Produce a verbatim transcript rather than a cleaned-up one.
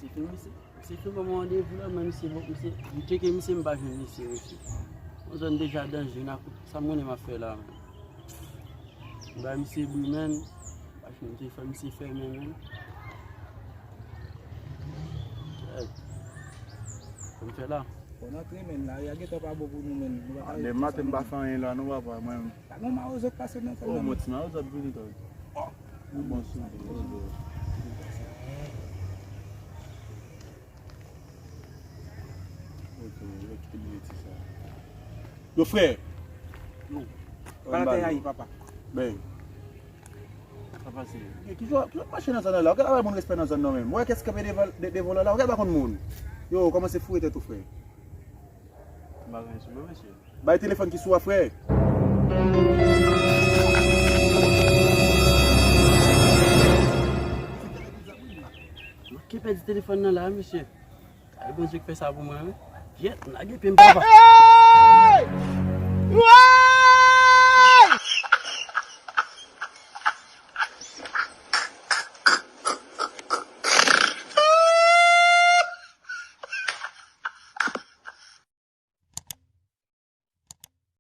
Epi misye, misye fin ban mwen randevou la, men misye, bon, misye, m tcheke misye, m pa jwenn misye, mesye. Yon zòn deja danje, nan kout sa m konnen m ap fè la, men. M bay misye bri, men. M pa jwenn telefòn, misye fèmen, men. Kèt. Sa m fè la? Bon, antre, men, lari a gentan pa bon pou nou, men. Nou pa ka rete konsa, men. Demen maten, m pa fè anyen la, non, papa, mwen. Pa gen mawozo k pase nan zòn nan, men. O, mwen ti mawozo ap vini, tòg. Bon, sou. Yo, frè. Yo. Pale atè a, papa. Ben. Sa pase? Ki jò, ki jò mache nan zòn nan la? Ou genlè pa bay moun respè nan zòn nan menm. Ou wè kès kanpe devan, de-, devan w la? Ou genlè pa konn moun. Yo, kòmanse foure tèt ou, frè. M pa gen sou mwen, mesye. Bay telefòn ki sou a, frè. Manke pèdi telefòn nan la, mesye. Ay, Bondye k fè sa pou mwen, wi. Yèt, m lage pye m, papa.